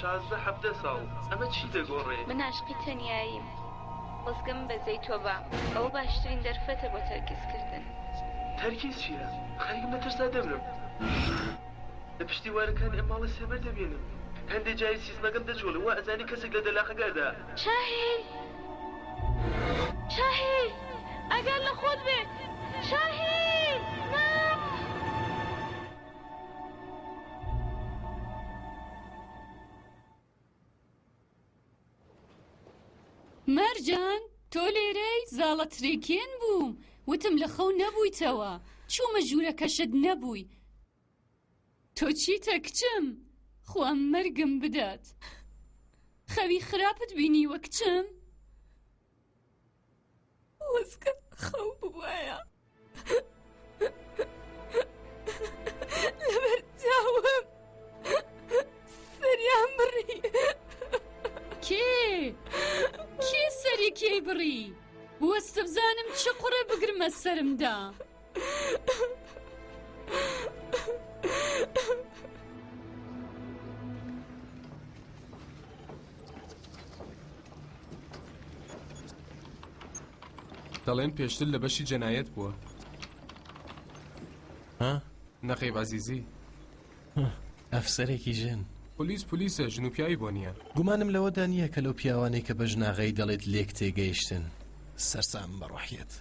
16 17 ساڵ ئەمە چی دەگۆڕێ؟ من عاشقی تەنیاییم. خۆزگەم بەزەی تۆ با. ئەوە باشترین دەرفەتە بۆ تەرکیز کردن. تەرکیز چییە؟ خەریکم لە ترسا دەمرم. لە پشت دیوارەکانی ئەم ماڵە سێبەر دەبینم. هەندێ جاری سیستمەکەم دەجوڵێ وا ئەزانی کەسێک لە دەلاقەکەدا. شاهین! شاهین! ئاگات لە خۆت بێ! شاهین! نا! مەرجان تۆ لێرەی زاڵە ترێکێن بووم وتم لە خەو نەبوویتەوە چوومە ژوورەکەشت نەبووی تۆ چیتە کچم خوا مەرگم بدات خەوی خراپت بینیوە کچم وەزگە خەو بوایە لەبەر چاوم سەریان بڕی کێ کێ سەری کێی بڕی وەستە بزانم چ قوڕێ بگرمە سەرمدا دەڵێن پێشتر لە بەشی جەنایەت بووە. ها؟ نەقیب عەزیزی. ئەفسەرێکی ژن. پۆلیس پۆلیسە، ژن و پیاوی بۆ نییە. گومانم لەوەدا نییە کە لەو پیاوانەی کە بە ژناغەیی دەڵێیت لێک تێگەیشتن. سەرسامم بە ڕۆحیەت.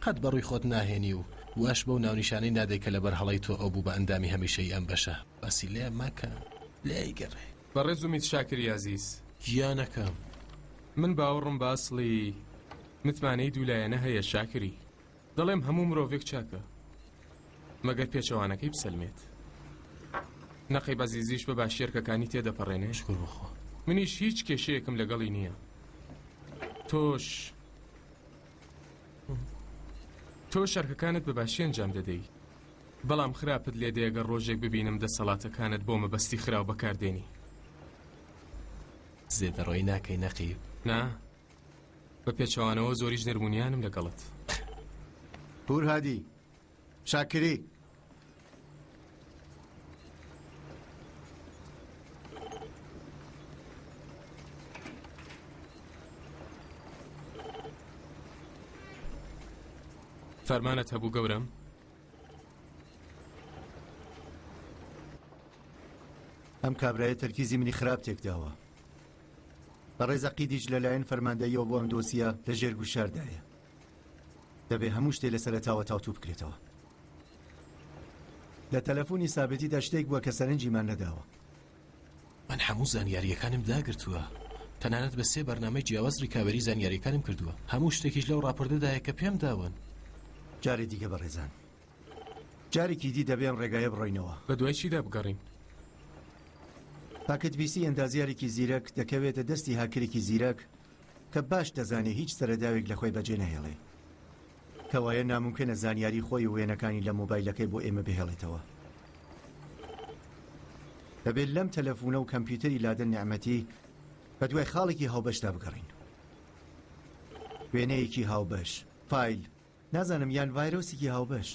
قەت بە ڕووی خۆت ناهێنی و واش بەو ناونیشانەی نادەی کە لەبەر هەڵەی تۆ ئەو بوو بە ئەندامی هەمیشەیی ئەم بەشە. باسی لێ مەکە. لێی گەڕێ. بەڕێز ئومید شاکری ئازیز. گیانەکەم. من باوەڕم بە ئەسڵی متمانەی دوولایەنە هەیە شاکری. دەڵێم هەموو مرۆڤێک چاکە مەگەر پێچەوانەکەی بسەلمێت. نەقیب عەزیزیش بە باشی ئەرکەکانی تێدەپەڕێنێ. شکور بۆ خوا. منیش هیچ کێشەیەکم لەگەڵی نییە. تۆش تۆش ئەرکەکانت بە باشی ئەنجام دەدەی. بەڵام خراپت لێ دێ گەر ڕۆژێک ببینم دەسەڵاتەکانت بۆ مەبەستی خراو بەکار دێنی. زێدەڕۆیی ناکەی نەقیب؟ نا، بە پێچەوانەوە زۆریش نەرمونیانم لەگەڵت. پور هادی، شاکری. فەرمانت هەبوو گەورەم؟ ئەم کابرایە تەرکیزی منی خراپ تێکداوە. بەڕێز عەقیدیش لەلایەن فەرماندەییەوە بۆ ئەم دۆسیە لە ژێر گوشاردایە. دەبێ هەموو شتێ لە سەرەتاوە تاوتوو بکرێتەوە. لە تەلەفۆنی سابێتیدا شتێک بووە کە سەرنجیمان نەداوە. من هەموو زانیارییەکانم داگرتووە. تەنانەت بە سێ بەرنامەی جیاواز ڕیکاوەری زانیارییەکانم کردووە. هەموو شتێکیش لەو ڕاپۆرتەدایە کە پێم داون. جارێ دیکە بەڕێزان. جارێکی دی دەبێ ئەم ڕێگایە بڕۆینەوە. بە دوای چیدا بگەڕین؟ پاکەت پیسی ئەندازیارێکی زیرەک دەکەوێتە دەستی هاکەرێکی زیرەک کە باش دەزانێ هیچ سەرەداوێک لە خۆی بەجێ نەهێڵێ. کەوایە نامومکەنە زانیاری خۆی و وێنەکانی لە مۆبایلەکەی بۆ ئێمە بهێڵێتەوە. دەبێت لەم تەلەفونە و کەمپیوتەری لادەن نیعمەتی بە دوای خاڵێکی هاوبەشدا بگەڕین. وێنەیەکی هاوبەش، فایل، نازانم یان ڤایرۆسێکی هاوبەش.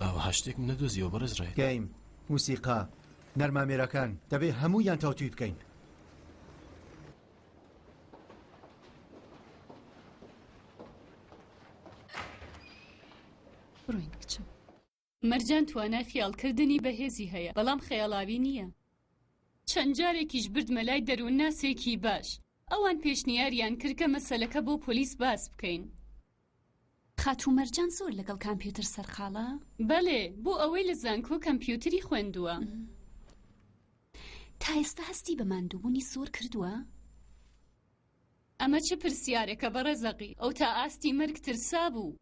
ئاوەها شتێکم نەدۆزیەوە بەڕێز ڕێ. گەیم، موسیقا، نەرمامێرەکان، دەبێ هەموویان تاوتوی بکەین. بڕۆین کچم. مەرجان توانای خیاڵکردنی بەهێزی هەیە بەڵام خەیاڵاوی نییە. چەند جارێکیش بردمە لای دەروونناسێکی باش. ئەوان پێشنیاریان کرد کە مەسەلەکە بۆ پۆلیس باس بکەین. خاتوو مەرجان زۆر لەگەڵ کامپیوتر سەرقاڵە؟ بەلێ، بۆ ئەوەی لە زانکۆ کەمپیوتری خوێندووە. تا ئێستا هەستی بە ماندووبوونی زۆر کردووە؟ ئەمە چ پرسیارێکە بەڕێز ئەقی؟ ئەو تا ئاستی مەرگ ترسابوو.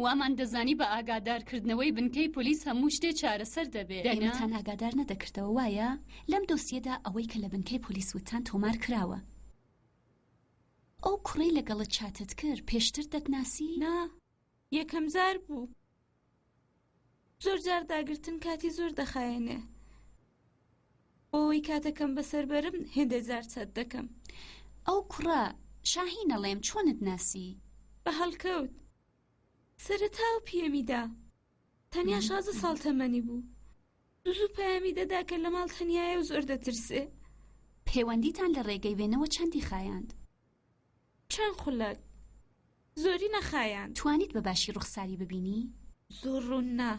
وامان دەزانی بە ئاگادارکردنەوەی بنکەی پۆلیس هەموو شتێ چارەسەر دەبێ، دەنا؟ ئێمەتان ئاگادار نەدەکردەوە وایە؟ لەم دۆسیەدا ئەوەی کە لە بنکەی پۆلیس وتتان تۆمار کراوە. ئەو کوڕەی لەگەڵت چاتت کرد پێشتر دەتناسی؟ نا، یەکەم جار بوو. زۆر جار داگرتن کاتی زۆر دەخایەنێ. بۆ ئەوەی کاتەکەم بەسەر بەرم هێندێ جار چات دەکەم. ئەو کوڕە شاهین ئەڵێم چۆنت ناسی؟ بە هەڵکەوت. سەرەتا ئەو پیەمی دا. تەنیا 16 ساڵ تەمەنی بوو. زوو زوو پەیامی دەدا کە لە ماڵ تەنیایە و زۆر دەترسێ. پێوەندیتان لە ڕێگەی وێنەوە چەندی خایاند؟ چەند خولەک. زۆری نەخایاند. توانیت بە باشی ڕوخساری ببینی؟ زۆر ڕوون نا،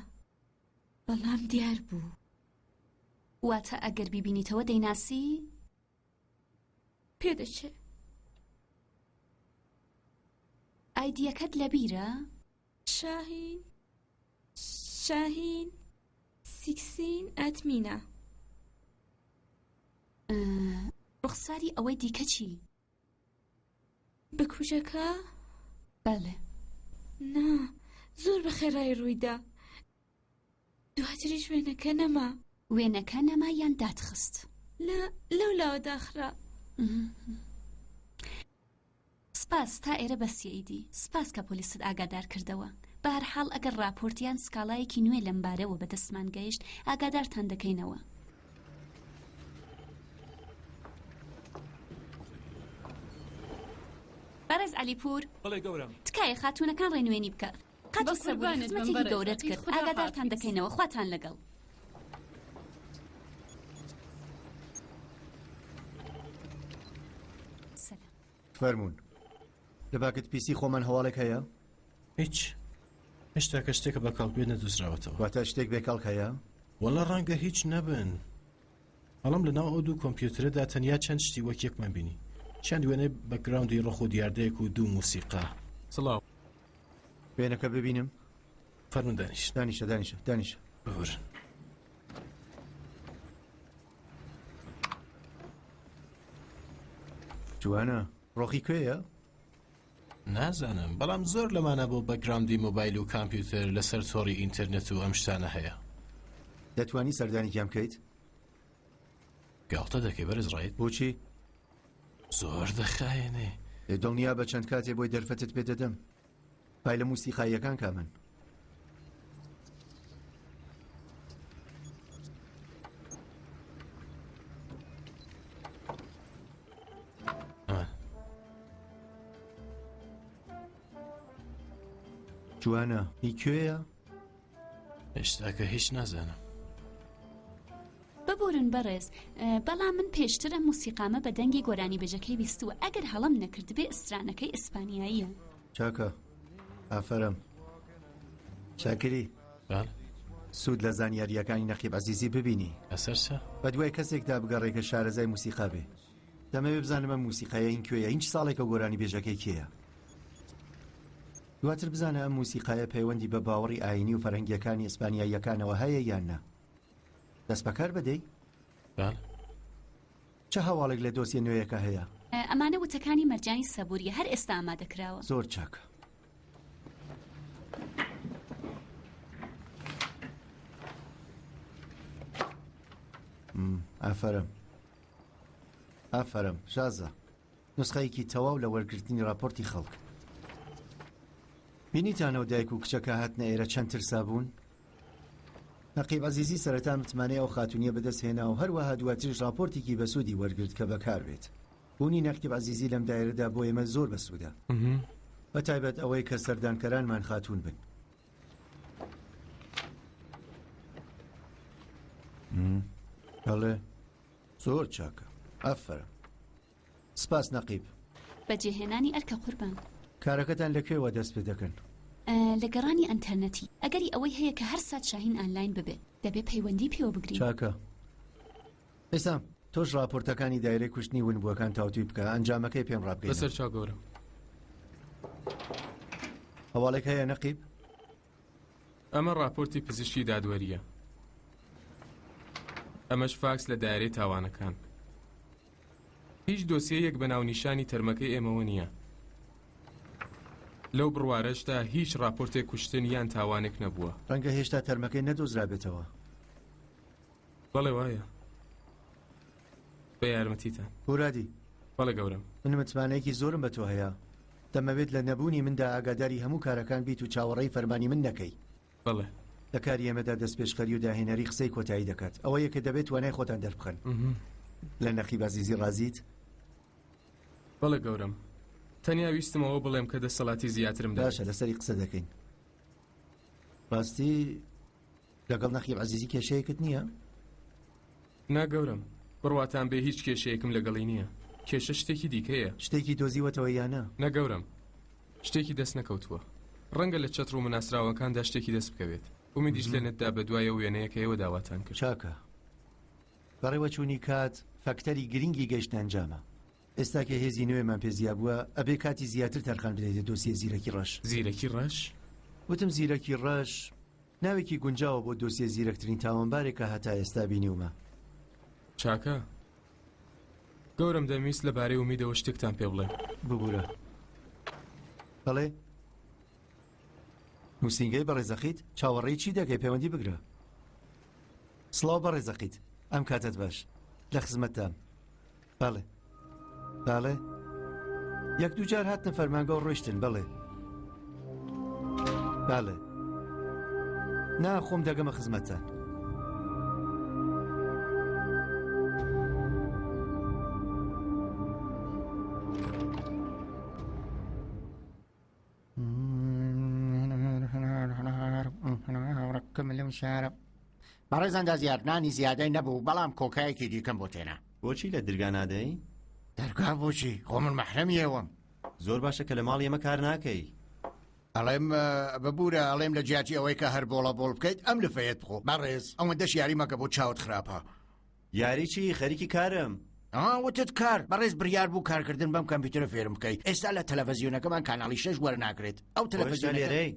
بەڵام دیار بوو. واتە ئەگەر بیبینیتەوە دەیناسی؟ پێدەچێ. ئایدییەکەت لەبیرە؟ شاهین شاهین سیکسین ئەتمینا. ڕوخساری ئەوەی دیکە چی؟ بکوژەکە؟ بەڵێ. نا، زۆر بە خێرایی ڕوویدا. دواتریش وێنەکە نەما. وێنەکە نەما یان داتخست؟ لە لەو لاوە داخرا. سپاس، تا ئێرە بەسیە ئیدی. سپاس کە پۆلیست ئاگادار کردەوە. بەهەرحاڵ ئەگەر ڕاپۆرت یان سکاڵایەکی نوێ لەم بارەوە بە دەستمان گەیشت، ئاگادارتان دەکەینەوە. بەڕێز عەلیپوور. بەڵێ گەورەم. تکایە خاتوونەکان ڕێنوێنی بکە. خاتوو سەبووری بەقوربانت بم خزمەتێکی بەڕێز گەورەت عەقید کرد. خودا ئاگادارتان حافیز. دەکەینەوە. خواتان لەگەڵ. سەلام. فەرموون. لە باکت پیسی خۆمان هەواڵێک هەیە؟ هیچ. هێشتا کە شتێکە بە کەڵک بێت نەدۆزراوەتەوە. واتە شتێک بێ کەڵک هەیە؟ وەڵا ڕەنگە هیچ نەبن. بەڵام لەناو ئەو دوو کۆمپیوتەرەدا تەنیا چەند شتی وەک یەکمان بینی. چەند وێنەی بەکگراوندی ڕۆخ و دیاردەیەک و دوو موسیقا. سڵاو. وێنەکە ببینم؟ فەرموون دانیشن. دانیشە دانیشە دانیشە. ببورن. جوانە. ڕۆخی کوێیە؟ نازانم بەڵام زۆر لەمانە بۆ بەکگراوندی مۆبایل و کامپیوتەر لەسەر تۆڕی ئینتەرنێت و ئەم شتانە هەیە. دەتوانی سەردانێکیان بکەیت؟ گاڵتە دەکەی بەرز ڕایت؟ بۆچی؟ زۆر دەخایەنێ. ئێ دڵنیا بە چەند کاتێ بۆی دەرفەتت پێ دەدەم. فایلە موسیقاییەکان کامن؟ جوانە هی کوێیە؟ هێشتاکە هیچ نازانم. ببورن بەڕێز بەڵام من پێشتر ئەم موسیقامە بە دەنگی گۆرانیبێژەکەی بیستووە ئەگەر هەڵەم نەکردبێ ئسترانەکەی ئیسپانیاییە. چاکە ئافەرم چاکری سوود لە زانیارییەکانی نەقیب عەزیزی ببینی. لەسەر چ؟ بەدوای کەسێکدا بگەڕێ کە شارەزای موسیقا بێ. دەمەوێ بزانم ئەم موسیقایە هین کوێیە، هین چ ساڵێکە و گۆرانیبێژەکەی کێیە. دواتر بزانە ئەم موسیقایە پەیوەندی بە باوەڕی ئایینی و فەرهەنگییەکانی ئیسپانیاییەکانەوە هەیە یان نا. دەست بەکار بە دەی؟ بەڵێ. چ هەواڵێک لە دۆسیە نوێیەکە هەیە؟ ئەمانە وتەکانی مەرجانی سەبوریە هەر ئێستا ئامادە کراوە. زۆر چاکە. ئافەرم ئافەرم شازە نوسخەیەکی تەواو لە وەرگرتنی راپۆرتی خەڵک. بینیتان ئەو دایک و کچەکە هاتنە ئێرە چەند ترسابوون؟ نەقیب عەزیزی سەرەتا متمانەی ئەو خاتوونیە بەدەست هێنا و هەروەها دواتریش راپۆرتێکی بەسوودی وەرگرت کە بەکاربێت. بوونی نەقیب عەزیزی لەم دایرەدا بۆ ئێمە زۆر بەسوودە. بەتایبەت ئەوەی کە سەردانکەرانمان خاتوون بن. بەڵێ زۆر چاکە. ئافەرم. سپاس نەقیب. بەجێهێنانی ئەرکە قوربان. کارەکەتان لە کوێوە دەست پێ دەکەن؟ لە گەڕانی ئەنتەرنەتی. ئەگەری ئەوەی هەیە کە هەر سات شاهین ئانلاین ببێ. دەبێ پەیوەندی پێوە بگرین. چاکە. حیسام، تۆش ڕاپۆرتەکانی دایرەی کوشتنی ونبووەکان تاوتوی بکە، ئەنجامەکەی پێم ڕابگەینە. بەسەر چاو گەورەم. هەواڵێک هەیە نەقیب؟ ئەمە ڕاپۆرتی پزیشکی دادوەرییە. ئەمەش فاکس لە دایرەی تاوانەکان. هیچ دۆسیەیەک بە ناونیشانی تەرمەکەی ئێمەوە نییە. لەو بڕوارەشدا هیچ ڕاپۆرتێک کوشتن یان تاوانێک نەبووە. ڕەنگە هێشتا تەرمەکەی نەدۆزرابێتەوە. بەڵێ وایە. بە یارمەتیتان. مورادی. بەڵێ گەورەم. من متمانەیەکی زۆرم بە تۆ هەیە. دەمەوێت لە نەبوونی مندا ئاگاداری هەموو کارەکان بیت و چاوەڕێی فەرمانی من نەکەی. بەڵێ. لە کاری ئێمەدا دەستپێشخەری و داهێنەری قسەی کۆتایی دەکات. ئەوەیە کە دەبێت توانای خۆتان دەربخەن. لە نەقیب عەزیزی ڕازیت؟ بەڵێ گەورەم. تەنیا ویستم ئەوە بڵێم کە دەسەڵاتی زیاترم دەوێت. باشە، لەسەری قسە دەکەین. ڕاستی لەگەڵ نەقیب عەزیزی کێشەیەکت نییە؟ نا گەورەم. بڕواتان بێ هیچ کێشەیەکم لەگەڵی نییە. کێشە شتێکی دیکەیە. شتێکی دۆزیوەتەوە یا نا؟ نە گەورەم. شتێکی دەست نەکەوتووە. ڕەنگە لە چەتڕ و مناسراوەکاندا شتێکی دەست بکەوێت. ئومیدیش لە نەتدا بە دوای ئەو وێنەیە کە ئێوە داواتان کرد. چاکە. بەڕێوەچوونی کات فاکتەری گرنگی گەیشتنە ئەنجامە. ئێستا کە هێزی نوێمان پێ زیا بووە، ئەبێ کاتی زیاتر تەرخان بدەیتە دۆسیە زیرەکی ڕەش. زیرەکی ڕەش؟ وتم زیرەکی ڕەش ناوێکی گونجاوە بۆ دۆسیە زیرەکترین تاوانبارێک کە هەتا ئێستا بینیومە. چاکە. گەورەم دەمویست لە بارەی ئومیدەوە شتێکتان پێ بڵێم. ببورە. بەڵێ؟ نووسینگەی بەڕێز عەقید؟ چاوەڕێی چی دەکەی پەیوەندی بگرە. سڵاو بەڕێز عەقید. ئەم کاتەت باش. لە خزمەتدام. بەڵێ. بەڵێ. یەک دووجار هاتنە فەرمانگە و ڕۆیشتن بەڵێ. بەڵێ. نا خۆم دەگەمە خزمەتتان. بەڕێز ئەندازیار نانی زیادەی نەبوو بەڵام کۆکایەکی دیکەم بۆ تێنا. بۆچی لە درگا نادەی؟ دەرگا بۆچی؟ خۆ من مەحرەمی ئێوەم. زۆر باشە کە لە ماڵی ئێمە کار ناکەی. ئەڵێم ببورە ئەڵێم لە جیاتی ئەوەی کە هەر بۆڵە بۆڵ بکەیت ئەم لفەیەت بخۆ بەڕێز ئەوەندەش یاری مەکە بۆ چاوت خراپە. یاری چی؟ خەریکی کارم. ئا وتت کار بەڕێز بڕیار بوو کارکردن بەم کەمپیوتەرە فێرم بکەی ئێستا لە تەلەڤەزیۆنەکەمان کاناڵی شەش وەرناگرێت ئەو تەلەڤەزیۆنەکە لێرەی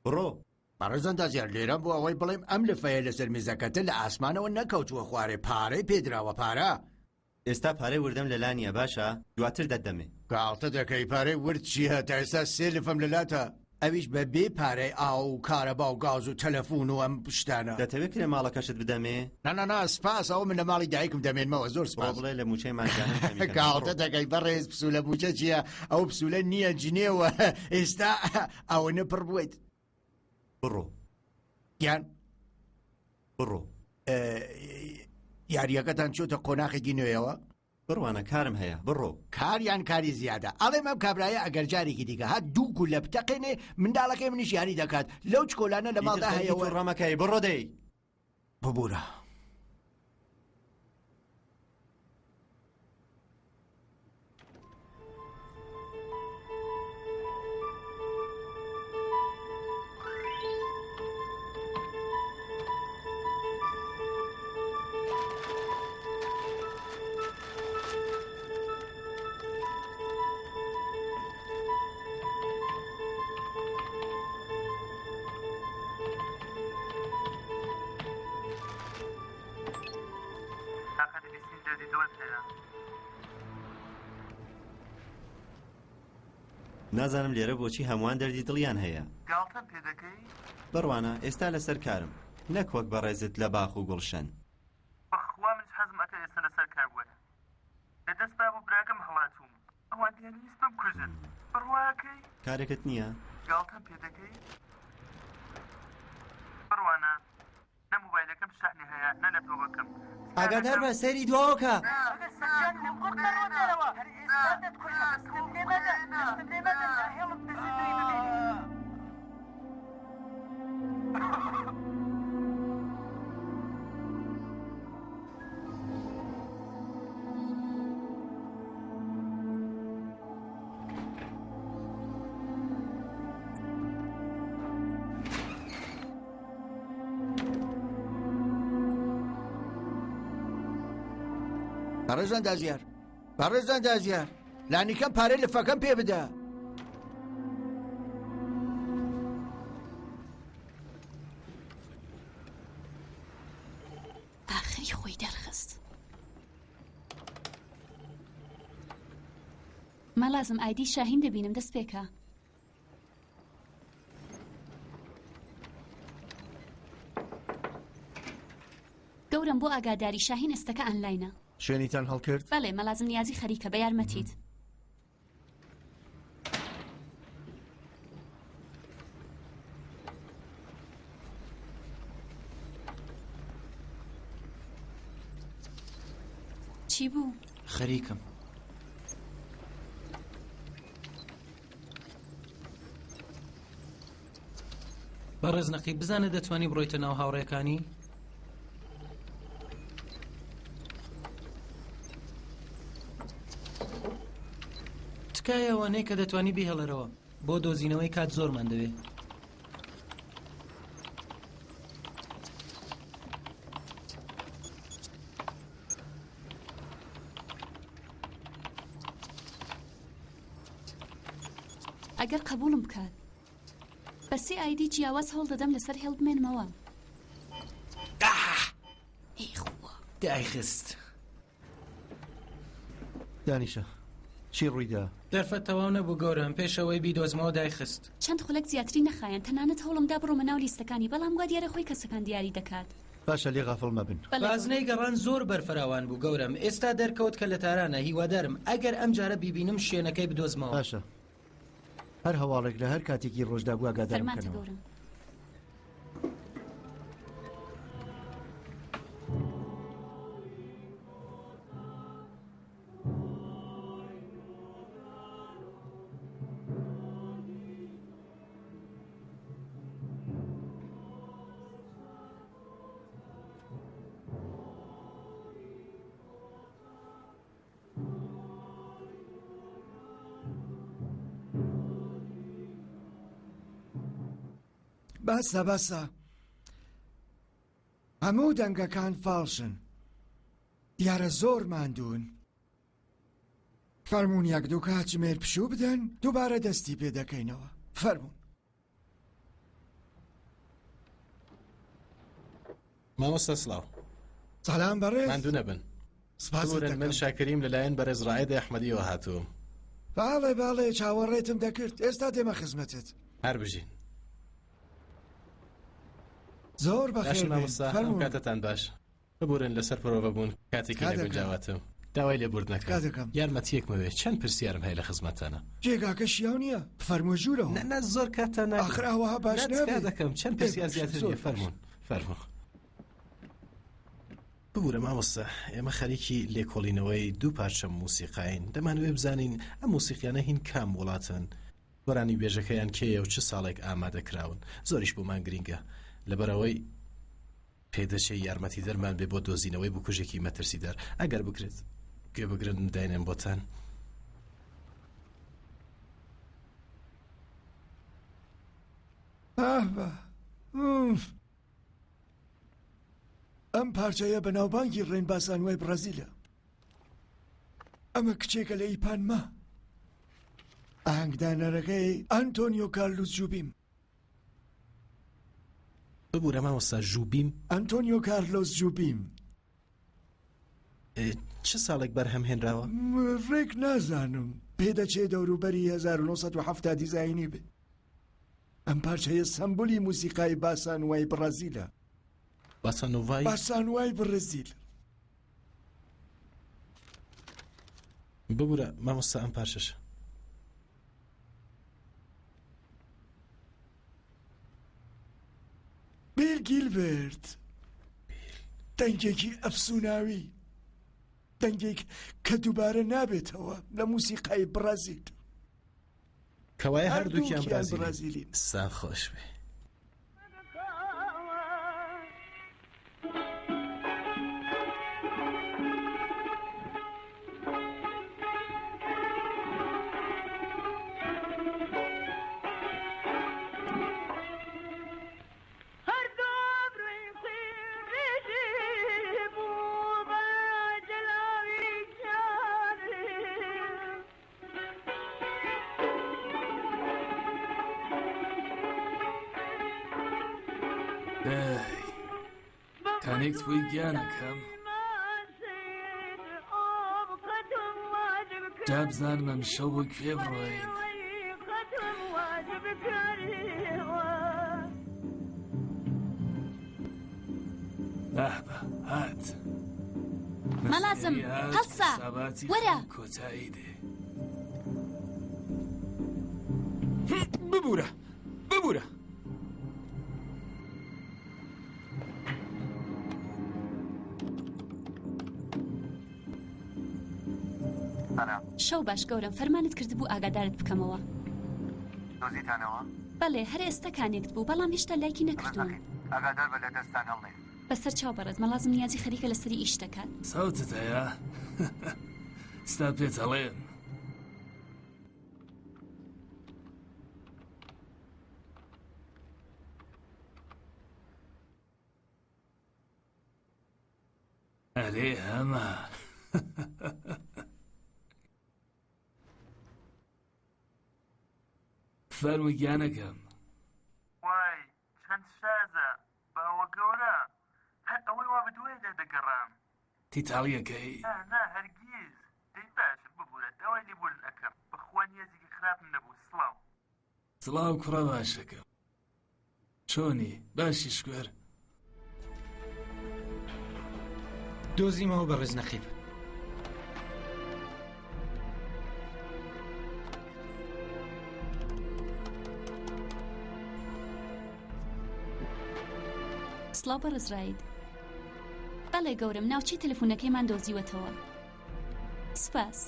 بڕۆ. بەڕێز ئەندازیار لێرەم بۆ ئەوەی بڵێم ئەم لفەیە لەسەر مێزەکەتە لە ئاسمانەوە نەکەوتووە خوارێ پارەی پێدراوە پارە. ئێستا پارەی وردم لەلا نییە باشە دواتر دەتدەمێ. گاڵتە دەکەی پارەی ورد چییە تا ئێستا سێ لفەم لەلاتە ئەویش بە بێ پارەی ئاو و کارەبا و گاز و تەلەفون و ئەم شتانە. دەتەوێ کرێ ماڵەکەشت بدەمێ؟ نا نا نا سپاس ئەوە من لە ماڵی دایکم دەمێنمەوە زۆر سپاس. بڕۆ بڵێ لە مووچەی مانگانەم کەمی کەن. گاڵتە دەکەی بەڕێز پسوولە مووچە چییە ئەو پسوولە نییە جنێوە ئێستا ئەوەنە پڕ بوویت. بڕۆ. گیان. بڕۆ. یارییەکەتان چۆتە قۆناخێکی نوێیەوە؟ بڕوانە کارم هەیە بڕۆ. کار یان کاری زیادە؟ ئەڵێم ئەم کابرایە ئەگەر جارێکی دیکە هات دوو گولە بتەقێنێ منداڵەکەی منیش یاری دەکات لەو چکۆلانە لە ماڵدا هەیە وە. توڕە مەکەی بڕۆ دەی. ببورە. تاقەتی بیستنی دەردی دڵت هەیە. نازانم لێرە بۆچی هەمووان دەردی دڵیان هەیە. گاڵتەم پێ دەکەی؟ بڕوانە ئێستا لەسەر کارم نەک وەک بەڕێزت لە باخ و گوڵشەن. بەخوا منیش حەزم ئەکرد ئێستا لەسەر کار بوایە. لە دەست باب و براکەم هەڵاتووم. ئەوان دەیانویست بمکوژن. بڕوا ئەکەی؟ کارێکت نییە؟ گاڵتەم پێ دەکەی؟ بڕوانە نە مۆبایلەکەم شەحنی هەیە نە لەپتۆپەکەم. ئاگادار بە سەیری دواوە کە. بەڕێز ئەندازیار بەڕێز ئەندازیار لانیکەم پارەی لفەکەم پێ بدە. ئاخری خۆی دەرخست. مەلازم ئایدی شاهین دەبینم دەست پێکە. گەورەم بۆ ئاگاداری شاهین ئێستەکە ئانلاینە. شوێنیتان هەڵکرد؟ بەڵێ مەلازم نیازی خەریکە بە یارمەتیت. چی بوو؟ خەریکم. بەڕێز نەقیب بزانە دەتوانی بڕۆیتە ناو هاوڕێکانی؟ تکایە ئەوانەی کە دەتوانی بیهێڵەرەوە. بۆ دۆزینەوەی کات زۆرمان دەوێ. ئەگەر قبوڵم بکات بە سێ ئایدی جیاواز هەوڵ دەدەم لەسەر هێڵ بمێنمەوە. دایخست. دانیشە چی ڕوویدا؟ دەرفەت تەواو نەبوو گەورەم پێش ئەوەی بیدۆزمەوە دایخست. چەند خولەک زیاتری نەخایاند تەنانەت هەوڵمدا بڕۆمە ناو لیستەکانی بەڵام وا دیارە خۆی کەسەکان دیاری دەکات. باشە لێ غافڵ مەبن. بازنەی گەڕان زۆر بەرفراوان بوو گەورەم ئێستا دەرکەوت کە لە تارانە هیوادارم ئەگەر ئەم جارە بیبینم شوێنەکەی بدۆزمەوە. باشە هەر هەواڵێک لە هەر کاتێکی ڕۆژدا بوو ئاگادارم فەرمانتە بکەنەوە. گەورەم. بەسە بەسە هەموو دەنگەکان فاڵشن دیارە زۆر ماندوون فەرمونون یەک دوو کاتژمێر پشوو بدەن دووبارە دەستی پێ دەکەینەوە فەرمونون مامۆستا سڵاو. سلام بەڕێز. ماندوو نەبن. سپاست ببورن من دەکەم. شاکریم لەلایەن بەرێز ڕائد ئەحمەدیەوە هاتووم. باڵێ باڵێ چاوەڕێتم دەکرد ئێستا دێمە خزمەتت. هەر بژین. زۆر باشە بەخێر بێن مامۆستا ئەم فەرموون. کاتەتان باش. ببورن لەسەر پرۆڤە بوون کاتێکی تکا دەکەم. نەگونجاواتم داوای لێبوردن تکا ئەکەم. دەکەم. یارمەتیەکم ئەوێ چەند پرسیارم هەیە لە خزمەتتانا. جێگاکە شیاو نییە فەرموو ژوورەوە. نا نا زۆر کاتتان ناگرم. ئاخر ئاوەها باش نا تکا نابێ. دەکەم چەند ئێ پرسیار باشە زیاتر زۆر نییە باش. فەرموون فەرموون. ببورە مامۆستا ئێمە خەریکی لێکۆڵینەوەی دوو پارچە موسیقاین دەمانەوێ بزانین ئەم موسیقیانە هین کام وڵاتن گۆرانی بێژەکەیان کێیە و چ ساڵێک ئامادە کراون زۆریش بۆمان گرینگە لەبەرئەوەی پێدەچێ یارمەتیدەرمان بێ بۆ دۆزینەوەی بکوژێکی مەترسیدار ئەگەر بکرێت گوێ بگرن داینێن بۆتان. ئەم پارچەیە بەناوبانگی ڕێن باسانوای بڕازیلە. ئەمە کچێکە لە ئیپانما. ئاهەنگدانەرەکەی ئەنتۆنیۆ کارلوس جوبیم. ببورە مامۆستا ژوبیم؟ ئەنتۆنیۆ کارلۆس جوبیم. چ ساڵێک بەرهەم هێنراوە؟ ڕێک نازانم، پێدەچێ دەوروبەری 1970 دیزاینی بێ. ئەم پارچەیە سەمبولی موسیقای باسانوای بڕازیلە. باسانۆڤای؟ باسانوای بڕزیل. ببورە مامۆستا ئەم پارچەش. بیل گیلبرت دەنگێکی ئەفسوناوی دەنگێک کە دووبارە نابێتەوە لە موسیقای بڕازیل. کەوایە هەردووکیان هەردووکیان برازیلین. برازیلین. سان خۆش بێ. دەی کانێکت بۆی گیانەکەم جا بزانم ئەمشەو بۆ کوێ بڕۆین بەهبە هات مەلازم هەڵسە ساباتی وەرە کۆتایی دێ ببورە ببورە شەو باش گەورەم فەرمانت کردبوو ئاگادارت بکەمەوە. دۆزیتانەوە؟ بەڵێ هەر ئێستا کانێکت بوو بەڵام هێشتا لایکی نەکردوون. ئاگادار بە لە دەستتان هەڵنێ. بەسەر چاو بەڕێز مەلازم نیازی خەریکە لەسەری ئیش دەکات. سەوتت هەیە ستا پێت ئەڵێم. ئەرێ هەمە. فەرموو گیانەکەم. وای چەند شازە باوە گەورە هەر ئەوەی وا بەدوایدا دەگەڕام. تیتاڵیەکەی؟ نا نا هەرگیز. دەی باشە ببورە داوای لێبوردن ئەکەم بەخوا نیازێکی خراپم نەبوو سڵاو. سڵاو کوڕە باشەکەم چۆنی باشی شکر. دۆزیمەوە بەڕێز نەقیب. سڵاو بەڕێز ڕاید. بەڵێ گەورەم ناوچەی تەلەفۆنەکەیمان دۆزیوەتەوە. سپاس.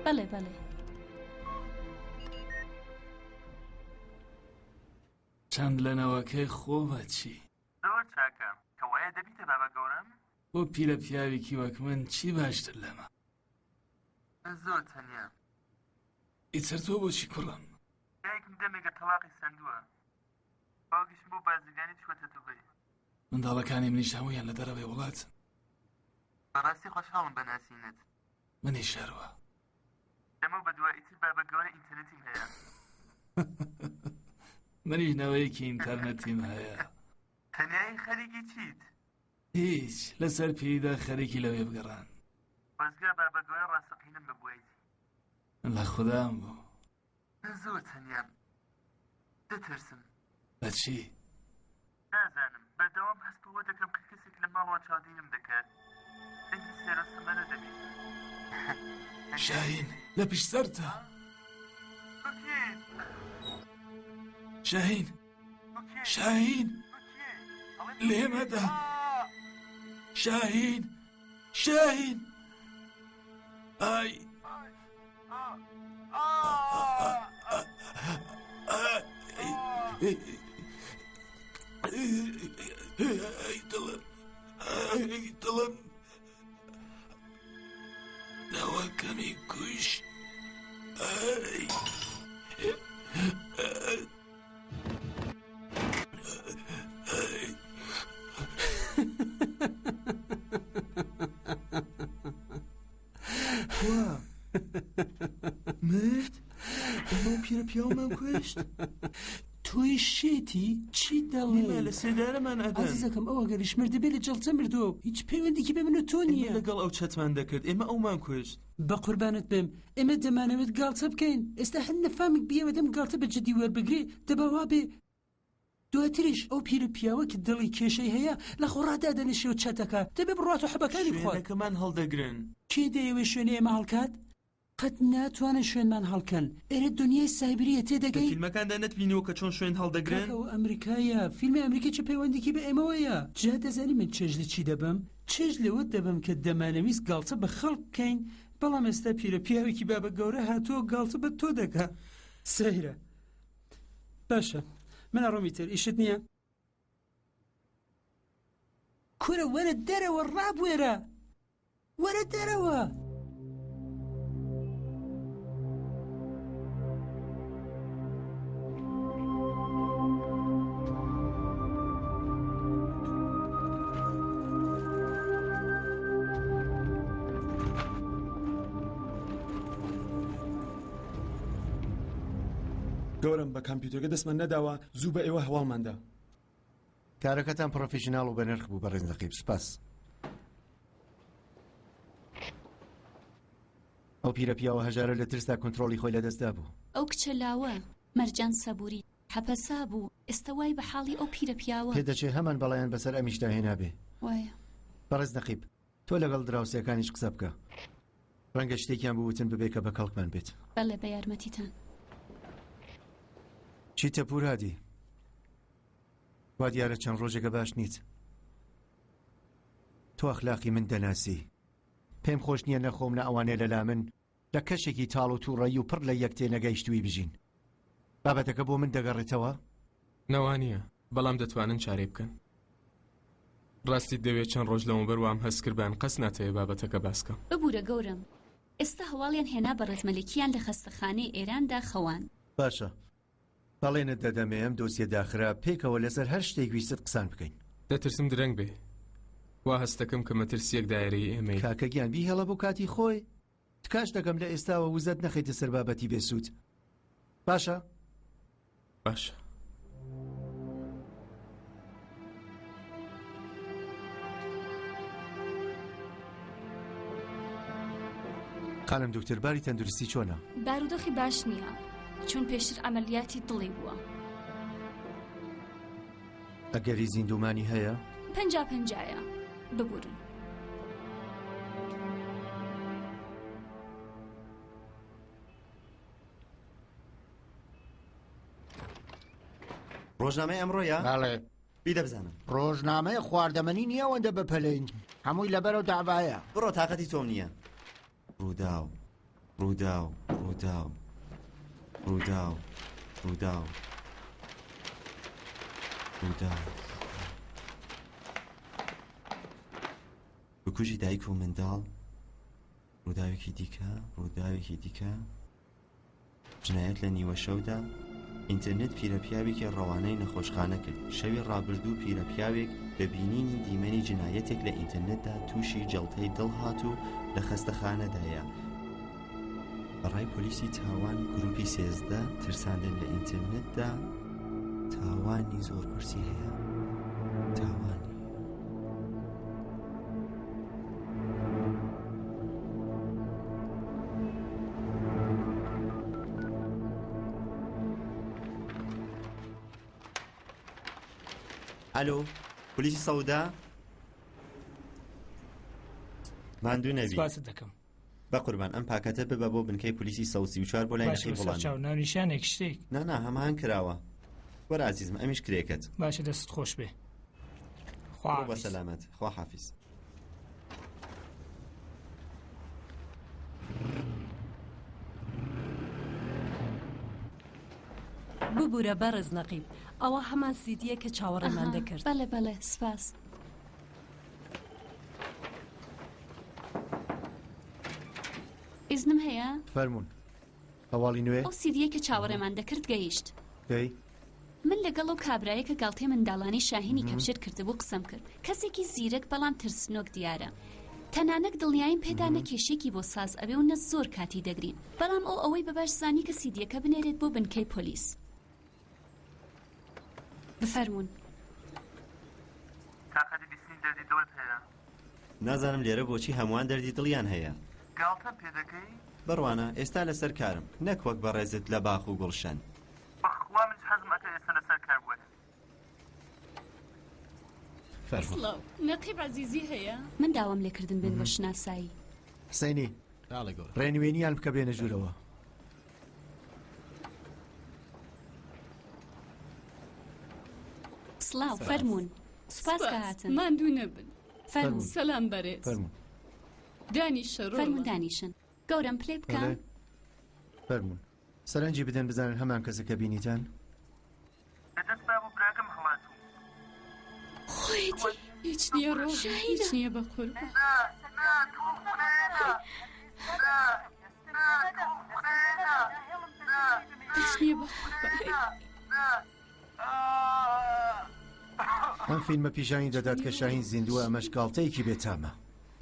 بەڵێ بەڵێ. چەند لە نەوەکەی خۆمە چی؟ زۆر چاکە. کەوایە دەبیتە بابە گەورەم؟ بۆ پیرە پیاوێکی وەک من چی باشتر لەمە؟ من زۆر تەنیام. ئیتر تۆ بۆچی کوڕم؟ دایکم دەمێکە تەڵاقی سەندووە. باوکیشم بۆ بازرگانی چووەتە دوبەی. منداڵەکانی منیش هەموویان لە دەرەوەی وڵاتن. بەڕاستی خۆشحاڵم بە ناسینت. منیش هەروا. لەمەو بەدوا ئیتر بابە گەورە ئینتەرنێتیم هەیە. منیش نەوەیەکی ئینتەرنێتیم هەیە. تەنیایی خەریکی چیت؟ هیچ، لەسەر پیریدا خەریکی لەوێ بگەڕان. خۆزگا بابە گەورە ڕاستەقینەم ببوایت. من لە خودام بوو. من زۆر تەنیام. دەترسم. لە چی؟ نازانم. بەردەوام هەست بەوە دەکەم کە کەسێک لە ماڵەوە چاودێریم دەکات. دەنگی سەیر و سەمەرە دەبیستم. شاهین، لە پشت سەرتە. تۆ کێیت؟ شاهین، تۆ کێی؟ شاهین، تۆ کێی؟ ئەڵێم تۆ لێمەدە. کێی؟ ئا! شاهین، شاهین، ئای. ئای دڵم، ئای دڵم، نەوەکەمی کوشت. ئای. کوا مرد؟ ئێمە و پیرە پیاومان کوشت؟ تۆی شێتی چی دەڵێی؟ نیما لە سێدارەمان ئەدەن. ئازیزەکەم ئەو ئەگەریش مردبێ لە جەڵتە مردووە و هیچ پەیوەندیکی بە من و تۆ ئێمە نییە. لەگەڵ ئەو چەتمان دەکرد ئێمە ئەومان کوشت. بەقوربانت بم ئێمە دەمانەوێت گاڵتە بکەین ئێستا هەر نەفامێک بیەوێت ئەم گاڵتە بە جدی وەربگرێ دەبا وابێ دواتریش ئەو پیرە پیاوە کە دڵی کێشەی هەیە لە خۆڕا دادەنیشێ و چەتەکا دەبێ بڕوات و حەبەکانی بخوات. شوێنەکەمان هەڵدەگرن. کێ دەیەوێ شوێنی ئێمە هەڵکات؟ قەت ناتوانن شوێنمان هەڵکەن ئێرە دونیای سایبریە لە تێدەگەی؟ فیلمەکاندا نەتبینیوە کە چۆن شوێن هەڵدەگرن؟ کاکە ئەوە ئەمریکایە فیلمی ئەمریکی چ پەیوەندیکی بە ئێمەوەیە؟ جا دەزانی من چێژ لە چی دەبەم؟ چێژ لەوە دەبەم کە دەمانەویست گاڵتە بە خەڵک بکەین بەڵام ئێستا پیرە پیاوێکی بابە گەورە هاتووە گاڵتە بە تۆ دەکا سەیرە باشە من ئەڕۆم ئیتر ئیشت نییە؟ کورە وەرە دەرەوە ڕابوێرە وەرە دەرەوە. گەورەم بە کامپیوتەکە دەستمان نەداوە زوو بە ئێوە هەواڵمان دا. کارەکەتان پڕۆفیشناڵ و بەنرخ بوو بەڕێز نەقیب سوپاس. ئەو پیرە پیاوە هەژارە لە ترسدا کۆنترۆڵی خۆی لەدەست دابوو. ئەو کچە لاوە، مەرجان سەبوری، حەپەسا بوو، ئێستا وای بە حاڵی ئەو پیرە پیاوە. پێدەچێ هەمان بەڵایان بەسەر ئەمیشدا هێنابێ. وایە. بەڕێز نەقیب، تۆ لەگەڵ دراوسێکانیش قسە بکە. ڕەنگە شتێکیان بوتن ببێ کە بە کەڵکمان بێت. بەڵێ بە یارمەتیتان. چیتە پوور هادی؟ وا دیارە چەند ڕۆژێکە باش نیت. تۆ ئەخلاقی من دەناسی. پێم خۆش نییە نە خۆم نە ئەوانەی لە لامن لە کەشێکی تاڵ و تووڕەیی و پڕ لە یەک تێنەگەیشتوویی بژین. بابەتەکە بۆ من دەگەڕێتەوە؟ نا وا نییە، بەڵام دەتوانن چارەی بکەن. ڕاستیت دەوێت چەند ڕۆژ لەمەوبەر وام هەست کرد بە ئەنقەست ناتەوێ بابەتەکە باس کەم. ببورە گەورەم، ئێستا هەواڵیان هێنا بەڕێز مەلیکیان لە خەستەخانەی ئێراندا خەواند. باشە، بەڵێنت دەدەمێ ئەم دۆسیە داخرا پێکەوە لەسەر هەر شتێک ویستت قسان بکەین. دەترسم درەنگ بێ. وا هەستەکەم کە مەترسییەک دایرەی ئێمەی. کاکە گیان بیهێڵە بۆ کاتی خۆی. تکاش دەکەم لە ئێستاوە وزەت نەخەیتە سەر بابەتی بێ سوود. باشە؟ باشە. خانم دکتۆر باری تەندروستی چۆنە؟ بارودۆخی باش نییە چون پێشتر عەمەلیاتی دڵی بووە. ئەگەری زیندوومانی هەیە؟ پەنجا پەنجایە ببورن. ڕۆژنامەی ئەمڕۆیە؟ بەڵێ. بیدە بزانم. ڕۆژنامەی خواردەمەنی نییە ئەوەندە بەپەلەین هەمووی لەبەرەو دەعبایە. بڕۆ تاقەتی تۆم نییە. ڕووداو ڕووداو ڕووداو ڕووداو ڕووداو ڕووداو بکوژی دایک و منداڵ ڕووداوێکی دیکە ڕووداوێکی دیکە جنایەت لە نیوەشەودا، ئینتەرنێت پیرەپیاوێکی ڕەوانەی نەخۆشخانە کرد شەوی ڕابردوو پیرەپیاوێک بە بینینی دیمەنی جنایەتێک لە ئینتەرنێتدا تووشی جەڵتەی دڵ هات و لە خەستەخانەدایە. بە ڕای پۆلیسی تاوان گروپی 13 ترساندن لە ئینتەرنێتدا تاوانی زۆر قورسی هەیە. تاوانی. ئەلۆ پۆلیسی سەودا ماندوو نەبی سپاست دەکەم بە قوربان ئەم پاکەتە ببە بۆ بنکەی پۆلیسی 134 بۆ لای باشە نەقیب بەسەر وڵامی چاو ناونیشانێک شتێک نا نا هەمان کراوە وەرە ئازیزم ئەمیش کرێکەت باشە دەستت خۆش بێ بڕۆ بە خواحافیز. سەلامەت خواحافیز. ببورە بەڕێز نەقیب ئەوە هەمان سیدیە کە چاوەڕێمان ئەها، دەکرد. بەڵێ بەڵێ سپاس. ئیزنم هەیە؟ فەرموون. هەواڵی نوێ؟ ئەو سیدیەی کە چاوەڕێمان دەکرد گەیشت. کەی؟ من لەگەڵ ئەو کابرایە کە گاڵتەی منداڵانی شاهینی کەپچر کردبوو قسەم کرد. کەسێکی زیرەک بەڵام ترسنۆک دیارە. تەنانەک دڵنیاییم پێدا نە کێشەیەکی بۆ ساز ئەبێ و نە زۆر کاتی دەگرین. بەڵام ئەو ئەوەی بە باش زانی کە سیدیەکە بنێرێت بۆ بنکەی پۆلیس. بفەرموون. تاقەتی بیستنی دەردی دڵت هەیە؟ نازانم لێرە بۆچی هەمووان دەردی دڵیان هەیە. گاڵتەم پێ دەکەی؟ بڕوانە، ئێستا لەسەر کارم، نەک وەک بەڕێزت لە باخ و گوڵشەن. بەخوا منیش حەزم ئەکرد ئێستا لەسەر کار بوایەم. فەرموو. سڵاو، نەقیب عەزیزی هەیە؟ من داوام لێکردن بێن بۆ شناسایی. حسەینی، ڕێنوێنییان بکە بێنە ژوورەوە. سڵاو، فەرموون. سوپاس کە هاتن. ماندوو نەبن. فەرموون. سەلام بەرێز. فەرموون. دانیشە ڕۆڵە. فەرموون دانیشن. گەورەم پلەی بکە. بەڵێ. فەرموون. سەرنجی بدەن بزانن هەمان کەسە کە بینیتان. لە دەست باب و براکەم هەڵاتووم. خۆیەتی. هیچ نییە ڕۆڵە. هیچ نییە بە قوربان. نا، نا، تۆ خودایە نا. نا، نا، تۆ خودایە نا. نا، هیچ نییە بە قوربان. نا، ئەم فیلمە پیشانی دەدات کە شاهین زیندووە ئەمەش گاڵتەیەکی بێتامە.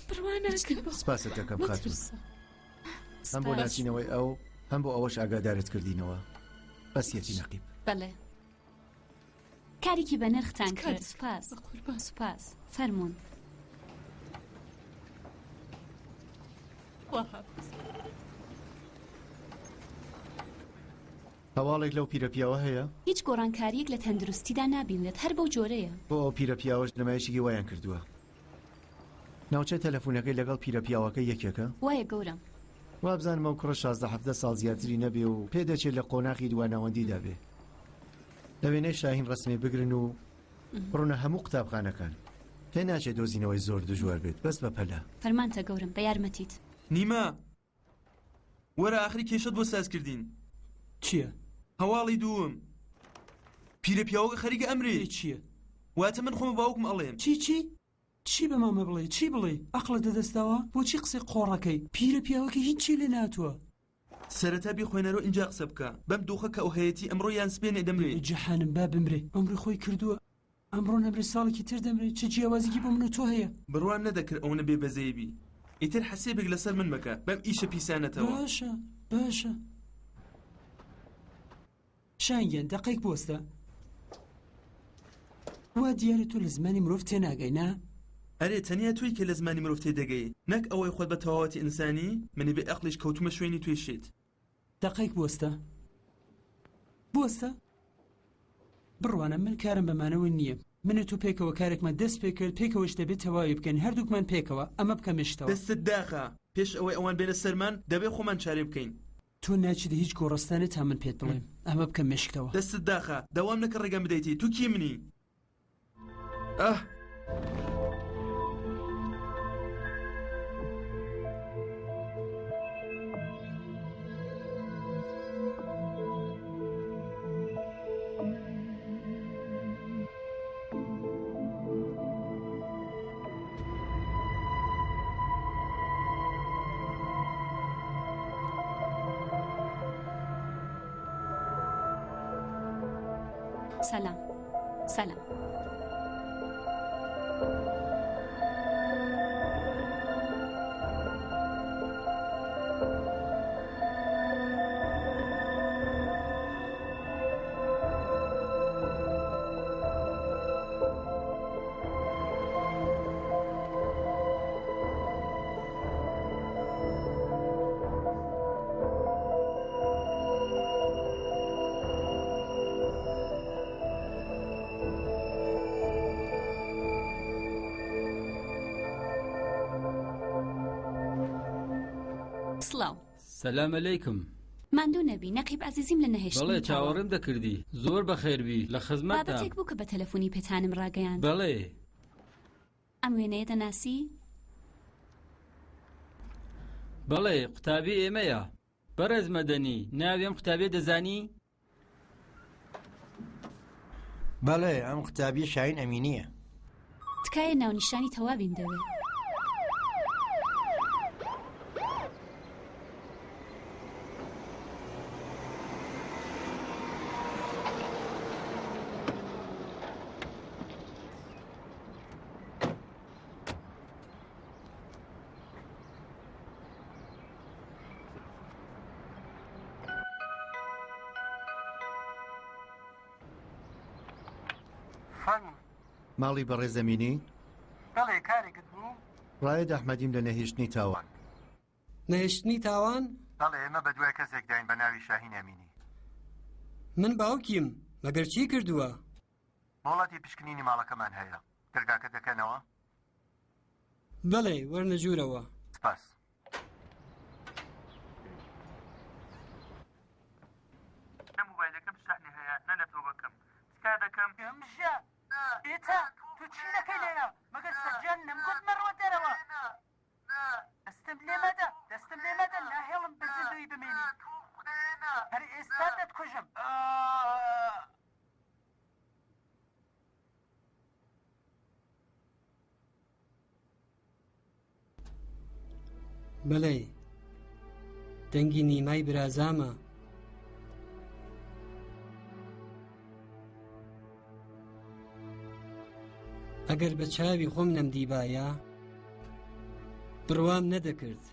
بڕوا ناکەم. سپاست دەکەم خاتوون. مەترسە. هەم بۆ سپاس. ناسینەوەی ئەو هەم بۆ ئەوەش ئاگادارت کردینەوە. بەسیەتی نەقیب. بەڵێ. کارێکی بەنرختان تکا کرد. دەکەم. سپاس. بە قوربان. سپاس. فەرموون. خواحافز. هەواڵێک لەو پیرەپیاوە هەیە؟ هیچ گۆڕانکارییەک لە تەندروستیدا نابینرێت، هەر بەو جۆرەیە. بۆ ئەو پیرەپیاوەش نمایشێکی وایان کردووە. ناوچەی تەلەفونەکەی لەگەڵ پیرەپیاوەکە یەکێکە؟ وایە گەورەم. وابزانم ئەو کوڕە 16 17 ساڵ زیاتری نەبێ و پێدەچێت لە قۆناخی دواناوەندیدا بێ. لە وێنەی شاهین ڕەسمی بگرن و بڕۆنە هەموو قوتابخانەکان. پێ ناچێت دۆزینەوەی زۆر دژوار بێت، بەس بەپەلە. فەرمانتە گەورەم، بە یارمەتیت. نیما، وەرە ئاخری کێشەت بۆ ساز کردین. چییە؟ هەواڵی دووم. پیرە پیاوەکە خەریکە ئەمرێ. چییە؟ واتە من خۆم باوکم ئەڵێم. چی چی؟ چی بە مامە بڵێ؟ چی بڵێ؟ ئەقڵت لەدەستداوە؟ بۆچی قسەی قۆڕەکەی؟ پیرە پیاوەکە هیچی لێ ناتووە. سەرەتا بیخوێنەرەوە ئینجا قسە بکە. بەم دۆخە کە ئەو هەیەتی ئەمڕۆ یان سبەینێ دەمرێ. جەحانم با بمرێ. عومری خۆی کردووە. ئەمڕۆ نەمرێ ساڵێکی تر دەمرێ چ جیاوازیکی بۆ من و تۆ هەیە؟ بڕوام نەدەکرد ئەوەنە بێ بەزەیی بی. ئیتر حەسێبێک لەسەر من مەکە بەم ئیشە پیسانەتەوە. باشە باشە. شاهین گیان دەقەیەک بوەستە. وا دیارە تۆ لە زمانی مرۆڤ تێناگەی نا؟ ئەرێ تەنیا تۆی کە لە زمانی مرۆڤ تێدەگەی نەک ئەوەی خۆت بە تەواوەتی ئینسانی، منی بێ ئەقڵیش کەوتومە شوێنی تۆی شێت. دەقەیەک بوەستە. بوەستە. بڕوانە من کارم بەمانەوە نییە. من و تۆ پێکەوە کارێکمان دەست پێ کرد، پێکەوەش دەبێت تەواوی بکەین، هەردووکمان پێکەوە. ئەمە بکە مشتەوە. دەستت داخە. پێش ئەوەی ئەوان بێنە سەرمان، دەبێ خۆمان چارەی بکەین. تۆ ناچیتە هیچ گۆڕستانێ تا من پێت بڵێم. ئەمە بکە مشکتەوە. دەستت داخە. داوام نەکە ڕێگەم بدەیتی. تۆ کێ منی؟ ئاه! سەلام سەلام. سڵاو. سلام علیکم. ماندوو نەبی نەقیب ئەزیزیم لە نەهێشتنی بەڵێ تاوە. چاوەڕێم دەکردی زۆر بەخێربی لە خزمەتتام. بابەتێک بوو کە بە تەلەفونی پێتانم ڕاگەیاند. بەڵێ. ئەم وێنەیە دەناسی؟ بەڵێ قوتابی ئێمەیە. بەڕێز مەدەنی ناوی ئەم قوتابیە دەزانی؟ بەڵێ ئەم قوتابیە شاهین ئەمینیە. تکایە ناونیشانی تەواویم دەوێ. فەرموو. ماڵی بەڕێز ئەمینی؟ بەڵێ، کارێکت بوو؟ ڕایەد ئەحمەدیم لە نەهێشتنی تاوان. نەهێشتنی تاوان؟ بەڵێ، ئێمە بەدوای کەسێکداین بە ناوی شاهین ئەمینی. من باوکیم، مەگەر چی کردووە؟ مۆڵەتی پشکنینی ماڵەکەمان هەیە، دەرگاکە دەکەنەوە؟ بەڵێ، وەرنە ژوورەوە. سپاس. نە مۆبایلەکەم شەحنی هەیە نە لەپتۆپەکەم تکا دەکەم. گەمژە بێتە تۆ چی دەکەی لێرە مەگەر سەرجان نەمگوت مەڕۆ دەرەوە دەستم لێ مەدە دەستم لێ مەدە ناهێڵم بە زیندوویی بمێنی هەر ئێستا دەتکوژم. بەڵێ دەنگی نیمای برازامە. ئەگەر بە چاوی خۆم نەمدیبایە بڕوام نەدەکرد.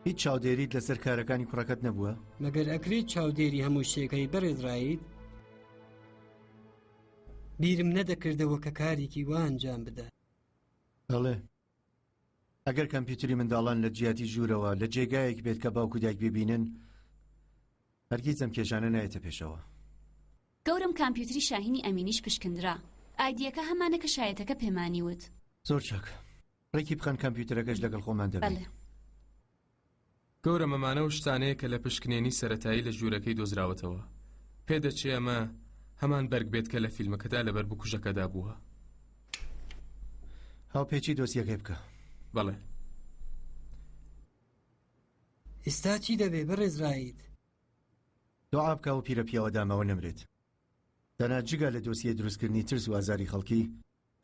هیچ چاودێریت لەسەر کارەکانی کوڕەکەت نەبووە؟ مەگەر ئەکرێت چاودێری هەموو شتێکەی بەڕێز ڕایت؟ بیرم نەدەکردەوە کە کارێکی وا ئەنجام بدات. بەڵێ. ئەگەر کەمپیوتری منداڵان لە جیاتی ژوورەوە لە جێگایەک بێت کە باوک و دایک بیبینن، هەرگیز ئەم کێشانە نایەتە پێشەوە. گەورەم کامپیوتری شاهینی ئەمینیش پشکندرا. ئایدیەکە هەمانە کە شایەتەکە پێمانی وت. زۆر چاک. ڕێکی بخەن کەمپیوتەرەکەش لەگەڵ خۆمان دەبەین. بەڵێ. گەورەم ئەمانە ئەو شتانەیە کە لە پشکنێنی سەرەتایی لە ژوورەکەی دۆزراوەتەوە. پێدەچێ ئەمە هەمان بەرگ بێت کە لە فیلمەکەدا لەبەر بکوژەکەدا بووە. هاوپێچی دۆسیەکەی بکە. بەڵێ. ئێستا چی دەبێ بەڕێز ڕائید؟ دوعا بکە ئەو پیرە پیاوە داماوە نەمرێت. دەنا جگە لە دۆسیەی دروستکردنی ترس و ئازاری خەڵکی،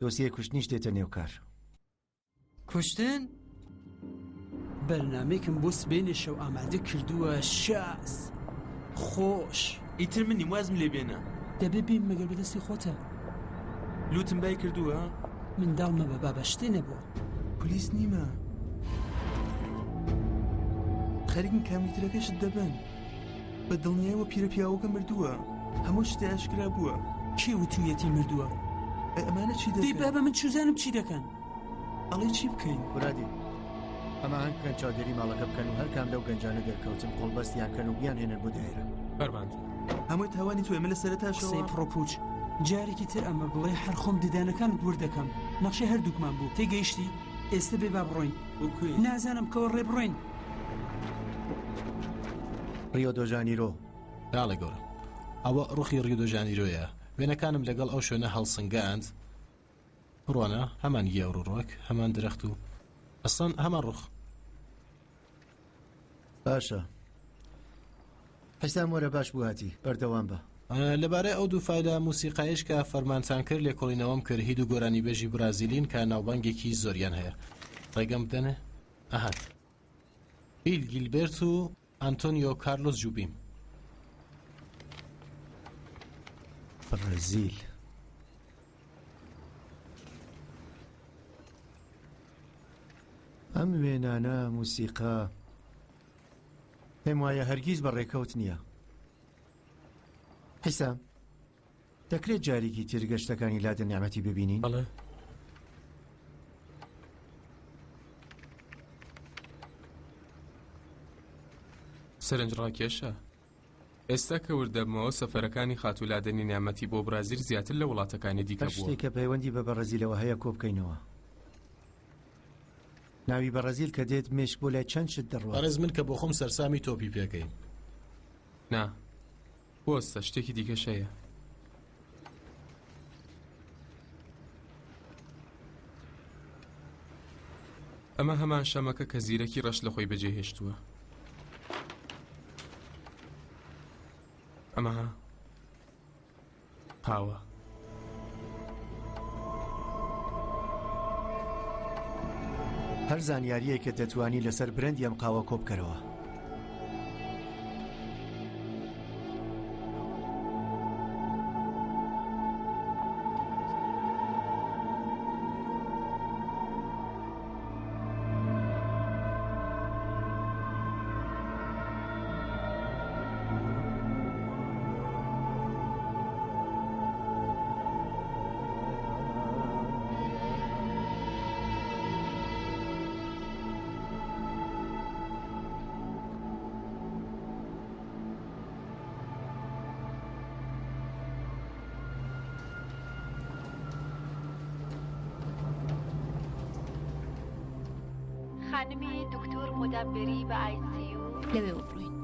دۆسیەی کوشتنیش دێتە نێو کار. کوشتن؟ بەرنامەیەکم بۆ سبەینێ شەو ئامادە کردووە شاز خۆش. ئیتر من نیم وازم لێ بێنە. دەبێ بێم مەگەر بە دەستی خۆتە. لوتم بای کردووە؟ منداڵ مەبە بابە شتێ نەبووە. پلیس نیمە. خەریکن کامیترەکەشت دەبەن. بە دڵنیایەوە پیرە پیاوەکە مردووە. هەموو شتێ ئاشکرا بووە. کێ وتوویەتی مردووە؟ ئەی ئەمانە چی دەکەن؟ دەی بابە من چوزانم چی دەکەن؟ ئەڵێی چی بکەین؟ مرادی، هەماهەنگ بکەن چاودێری ماڵەکە بکەن و هەر کام لەو گەنجانە دەرکەوتن قۆڵبەستیان کەن و بیانهێنن بۆ دایرە. فەرماندە. هەمووی تاوانی تۆیە من لە سەرەتاشەوە. قسەی پڕوپووچ. جارێکی تر ئەمە بڵێ هەر خۆم ددانەکانت ورد دەکەم. نەخشەی هەردووکمان بوو. تێگەیشتی؟ ئێستە بێ با بڕۆین. بۆ کوێ؟ نازانم بکەوە ڕێ بڕۆین. ڕیۆ دۆ ژانیرۆ. بەڵێ گەورەم. ئەوە ڕوخی ڕیۆ دۆ ژانیرۆیە. وێنەکانم لەگەڵ ئەو شوێنە هەڵسنگاند. بڕوانە، هەمان گیا و ڕووەک، هەمان درەخت و ئەسڵەن هەمان ڕوخ. باشە حیسام وەرە باش بوو هاتی بەردەوام بە. لەبارەی ئەو دوو فایلە موسیقایەش کە فەرمانتان کرد لێکۆڵینەوەم کرد هی دوو گۆرانیبێژی برازیلین کە ناوبانگێکی زۆریان هەیە ڕێگەم بدەنێ ئەها بیل گیلبێرت و ئەنتۆنیۆ کارلۆس جوبیم. بەڕازیل. ئەم وێنانە موسیقا پێم وایە هەرگیز بە ڕێکەوت نییە. حیسام دەکرێت جارێکی تر گەشتەکانی لادن نیعمەتی ببینین؟ بەڵێ. سەرنجڕاکێشە. ئێستا کە ورد دەبمەوە سەفەرەکانی خاتوو لادەنی نیعمەتی بۆ برازیل زیاتر لە وڵاتەکانی دیکە هەر بووە. شتێک کە پەیوەندی بە بەڕازیلەوە هەیە کۆبکەینەوە. ناوی بەڕازیل کە دێت مێشک بۆ لای چەند شت دەڕوات. بەڕێز من کە بۆخۆم سەرسامی تۆپی پێکەیم. نا بوەستە شتێکی دیکەش هەیە. ئەمە هەمان شەمەکە کە زیرەکی ڕەش لە خۆی بەجێ هێشتووە. ئەمە ها قاوە. هەر زانیارییەکت دەتوانی لەسەر برەندی ئەم قاوە کۆبکەرەوە. خانمی دکتۆر مدبری بە ئای سی یو. لەوێوە بڕۆین.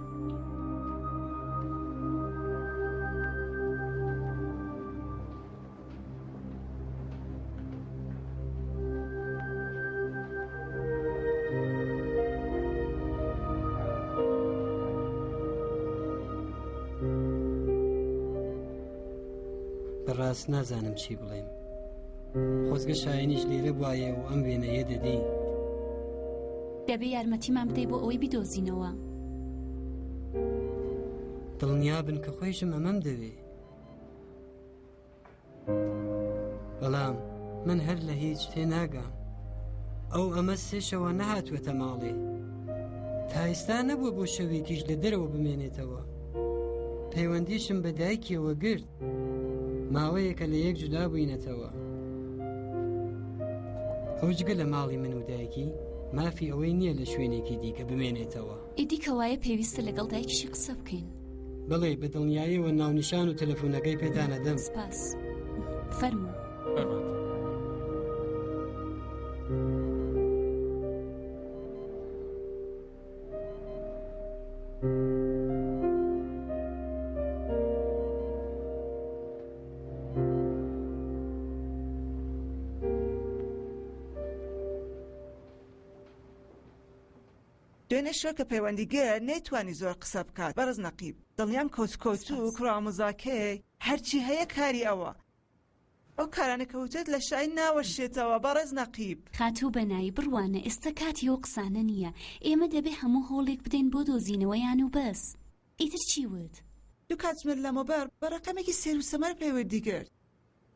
بەڕاست نازانم چی بڵێم خۆزگە شایەنیش لێرە بوایە و ئەم وێنەیە دەدی. دەبێ یارمەتیمان بدەی بۆ ئەوەی بیدۆزینەوە. دڵنیابن کە خۆیشم ئەمەم دەوێ. بەڵام من هەر لە هیچ تێناگەم. ئەو ئەمە سێشەوە نەهاتووەتە ماڵێ. تا ئێستا نەبووە بۆ شەوێکیش لە دەرەوە بمێنێتەوە. پەیوەندیشم بە دایکیەوە گرت. ماوەیەکە لە یەک جودا بووینەتەوە. ئەو جگە لە ماڵی من و دایکی مافی ئەوەی نییە لە شوێنێکی دیکە بمێنێتەوە. ئیدی کەوایە پێویستە لەگەڵ دایکیشی قسە بکەین. بەڵێ بە دڵنیاییەوە ناونیشان و تەلەفۆنەکەی پێتان ئەدەم. سپاس. فەرموو. فەرمانتان. دوێنێ شەو کە پەیوەندی گرت نەیتوانی زۆر قسە بکات بەڕێز نەقیب دڵنیام کەوتکەوتو و کوڕە ئامۆزاکەی هەرچی هەیە کاری ئەوە ئەو کارانە کە وتت لە شای ناوەشێتەوە بەڕێز نەقیب. خاتوو بەنایی بڕوانە ئێستا کاتی ئەو قسانە نییە ئێمە دەبێ هەموو هەوڵێک بدەین بۆ دۆزینەوەیان و بەس ئیتر چی وت؟ دوو کاتژمێر لەمەوبەر بە ڕەقەمێکی سەیر و سەمەر پەیوەندی گرت.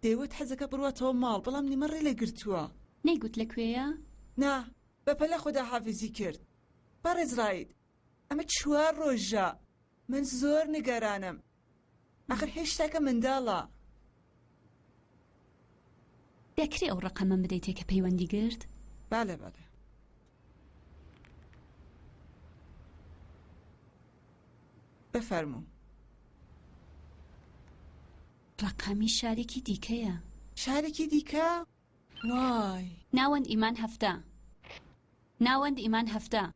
دەیوت حەزەکا بڕواتەوە ماڵ بەڵام نیمە ڕێ لێ گرتووە. نەیگوت لە کوێیە؟ نا، بەپەلە خوداحافیزی کرد. بەڕێز ڕائید، ئەمە چوار ڕۆژە من زۆر نیگەرانم. ئاخر هێشتاکە منداڵە. دەکرێ ئەو ڕەقەمەم بدەیتێ کە پەیوەندی گرت؟ بەڵێ بەڵێ. بفەرموو. ڕەقەمی شارێکی دیکەیە. شارێکی دیکە؟ وای. ناوەند ئیمان 70. ناوەند ئیمان 70.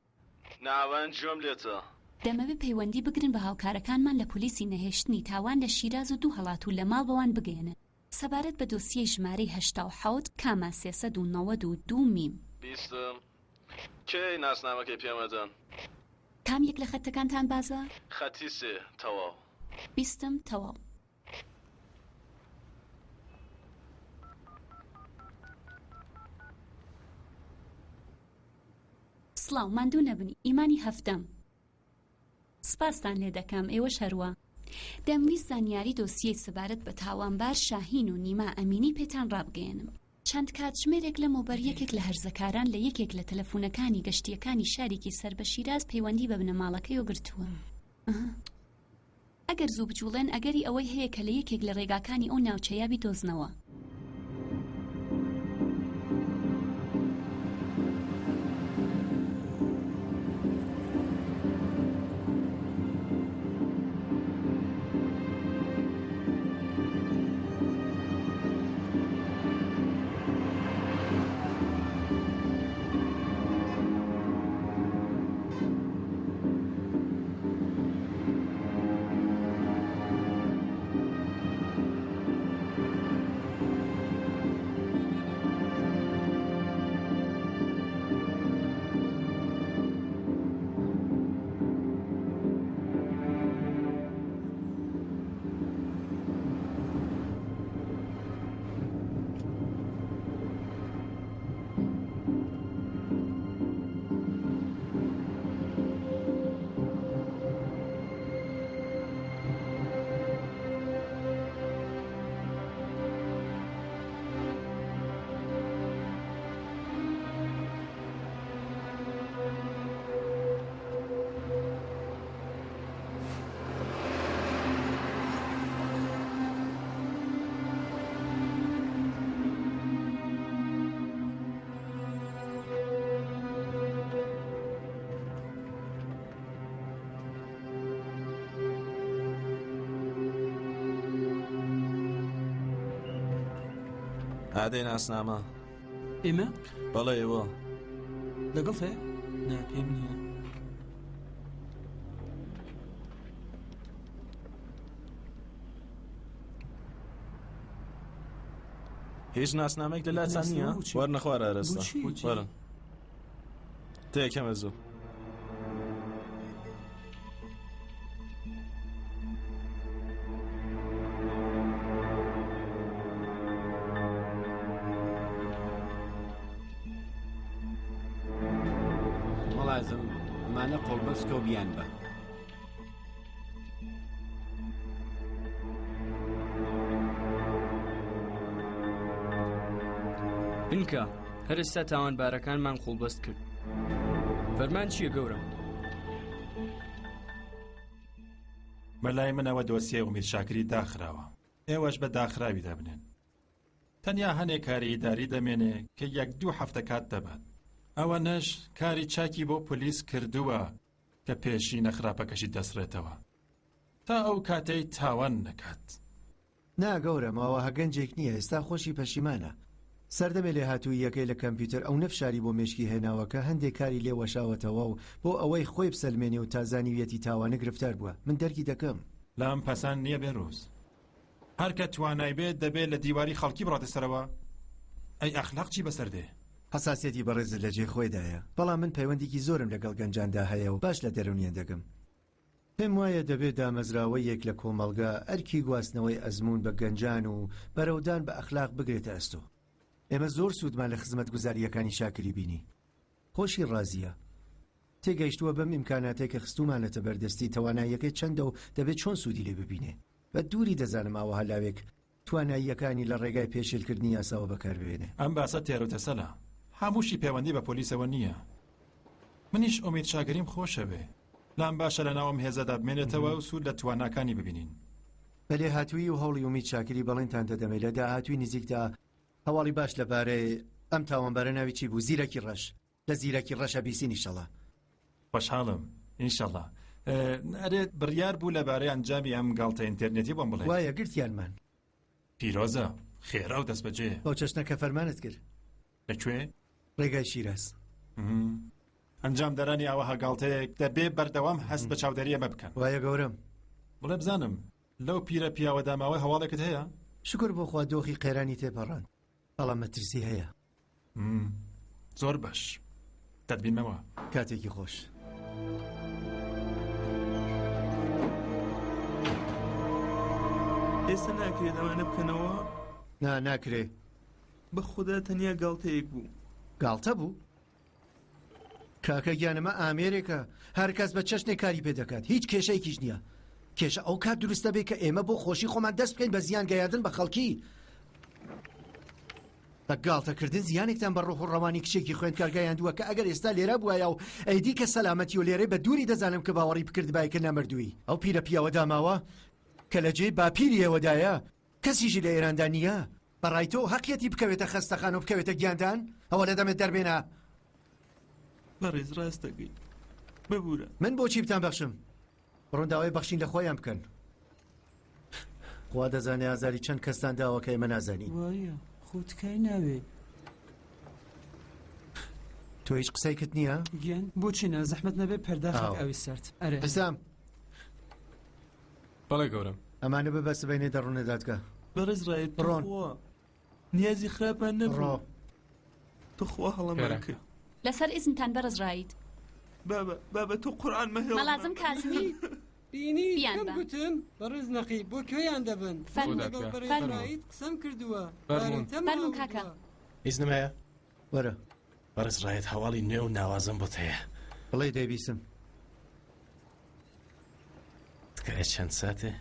ناوەند گوێم لێتە. دەمەوێ پەیوەندی بگرن بە هاوکارەکانمان لە پۆلیسی نەهێشتنی تاوان لە شیراز و دوو هەڵاتوو لە ماڵ بەوان بگەیەنن سەبارەت بە دۆسیەی ژمارەی 87 کاما 392 میم. بیستم. کەی ناسنامەکەی پێمەدەن؟ کام یەک لە خەتەکانتان بازە؟ خەتی سێ، تەواو. بیستم، تەواو. سڵاو، ماندوو نەبن، ئیمانی هەفتەم. سپاستان لێ دەکەم، ئێوەش هەروا. دەمویست زانیاری دۆسیەی سەبارەت بە تاوانبار شاهین و نیما ئەمینی پێتان ڕابگەیەنم. چەند کاتژمێرێک لەمەوبەر یەکێک لە هەرزەکاران لە یەکێک لە تەلەفونەکانی گەشتییەکانی شارێکی سەر بە شیراز پەیوەندی بە بنەماڵەکەیەوە گرتووە. ئەگەر زوو بجوڵێن ئەگەری ئەوەی هەیە کە لە یەکێک لە ڕێگاکانی ئەو ناوچەیە بیدۆزنەوە. ئادەی ناسنامە ئێمە؟ بەڵێ ئێوە. لەگەڵت هەیە؟ نا پێم نییە. هیچ ناسنامەیەک لە لاتان نییە؟ وەرنە خوار ئارەستە وەرن تێکەمە زوو. مڵازم ئەمانە قۆڵبەست کە و بیانبە. بنکە، هەر ئێستا تاوانبارەکانمان قۆڵبەست کرد. فەرمان چییە گەورەم؟ بەلای منەوە دۆسیەی ئومید شاکری داخراوە. ئێوەش بە داخراوی دابنێن. تەنیا هەنێ کاری ئیداری دەمێنێ کە یەک دوو هەفتە کات دەبات. ئەوەنەش کاری چاکی بۆ پۆلیس کردووە کە پێشینە خراپەکەشی دەسڕێتەوە. تا ئەو کاتەی تاوان نەکات. نا گەورەم ئەوە گەنجێک نییە ئێستا خۆشی پەشیمانە. سەردەمێ لێهاتووییەکەی لە کەمپیوتەر ئەونە فشاری بۆ مێشکی هێناوە کە هەندێ کاری لێ وەشاوەتەوە و بۆ ئەوەی خۆی بسەلمێنێ و تا زانیویەتی تاوانە گرفتار بووە. من دەرکی دەکەم. لام پەسەند نییە بێروز. هەر کە توانای بێت دەبێ لە دیواری خەڵکی بڕاتە سەرەوە؟ ئەی ئەخلاق چی بەسەر دێ؟ حەساسیەتی بەڕێزت لە جێی خۆیدایە، بەڵام من پەیوەندیکی زۆرم لەگەڵ گەنجاندا هەیە و باش لە دەروونیان دەگەم. پێم وایە دەبێ دامەزراوەیەک لە کۆمەڵگە ئەرکی گواستنەوەی ئەزموون بە گەنجان و بەرەودان بە ئەخلاق بگرێتە ئەستۆ. ئێمە زۆر سوودمان لە خزمەتگوزارییەکانی شاکری بینی. خۆشی ڕازییە. تێگەیشتووە بەم ئیمکاناتەی کە خستوومانەتە بەردەستی تواناییەکەی چەندە و دەبێ چۆن سوودی لێ ببینێ. بە دووری دەزانم ئاوەها لاوێک. تواناییەکانی لە ڕێگای پێشێلکردنی یاساوە بەکار بهێنێ. ئەم باسە تێروتەسەلە. هەمووشی پێوەندی بە پۆلیسەوە نییە. منیش ئومید شاکریم خۆشەوێ. لام باشە لەناو ئەم هێزەدا بمێنێتەوە و سوود لە تواناکانی ببینین. بە لێهاتوویی و هەوڵی ئومید شاکری بەڵێنتان دەدەمێ لە داهاتووی نزیکدا هەواڵی باش لەبارەی ئەم تاوانبارە ناوی چی بوو زیرەکی ڕەش لە زیرەکی ڕەشە بیسین ئیشەڵا. خۆشحاڵم ئینشەڵا. ئەرێ بڕیار بوو لەبارەی ئەنجامی ئەم گاڵتە ئینتێرنێتی بۆم بڵێی. وایە گرتیانمان. پیرۆزە، خێرا و دەستبەجێ. بەو چەشنە کە فەرمانت کرد. لە کوێ؟ ڕێگای شیراز. ئەنجامدەرانی ئاوەها گاڵتەیەک دەبێ بەردەوام هەست بە چاودێری ئێمە بکەن. وایە گەورەم. بڵێ بزانم لەو پیرە پیاوە داماوە هەواڵێکت هەیە؟ شوکر بۆ خوا دۆخی قەیرانی تێپەڕاند، بەڵام مەترسی هەیە. زۆر باش، دەتبینمەوە. کاتێکی خۆش. ئێستا ناکرێت ئەمانە بکەنەوە؟ نا ناکرێ. بەخودا تەنیا گاڵتەیەک بوو. گاڵتە بوو؟ کاکە گیان ئەمە ئامێرێکە هەر کەس بە چەشنێک کاری پێ دەکات هیچ کێشەیەکیش نییە کێشە ئەو کات دروستە بێ کە ئێمە بۆ خۆشی خۆمان دەست بکەین بە زیان گەیاندن بە خەڵکی بە گاڵتەکردن زیانێکتان بە ڕۆح و ڕەوانی کچێکی خوێندکار گەیاندووە کە ئەگەر ئێستا لێرە بوایە و ئەیدی کە سەلامەتی و لێرەی بە دووری دەزانم کە باوەڕی بکردبای کە نەمردووی ئەو پیرە پیاوە داماوە کە لە جێی باپیری ئێوەدایە کەسیشی لە ئێراندا نییە بەڕای تۆ هەقیەتی بکەوێتە خەستەخانە و بکەوێتە گیاندان؟ ئەوە لە دەمت دەربێنە. بەڕێز ڕاست دەکەی ببورە. من بۆچی بتان بەخشم؟ بڕۆن داوای بەخشین لە خۆیان بکەن. خوا دەزانێ ئازاری چەند کەستان داوە کە ئێمە نازانین. وایە خۆ تکای ناوێ. تۆ هیچ قسەیکت نییە؟ گیان بۆچی نا زەحمەت نەبێ پەرداخێک ئاوی سارد. ئەرێ. حیسام. بەڵێ گەورەم. ئەمانە ببە سبەینێ دەڕۆنە دادگا. بەڕێز ڕایت بڕۆن. توخوا نیازی خراپمان بڕۆ. نەبوو توخوا هەڵەمان کرد. لەسەر ئیزنتان بەڕێز ڕایت. بابە بابە تو قورعان مەهێڵە. مەلازم کازمی بینی بیان پێم بە. گوتن بەڕێز نەقیب بۆ کوێیان دەبن فەرموون. لەگەڵ بەڕێز فەرموون. ڕایت قسەم کردووە فەرموون. بارمتەم فەرموون کاکە. هاوردووە. ئیزنم هەیە؟ وەرە. بەڕێز ڕایت هەواڵی نوێ و ناوازەم بۆت هەیە. بڵێ دەیبیسم. تکایە چەند ساتێ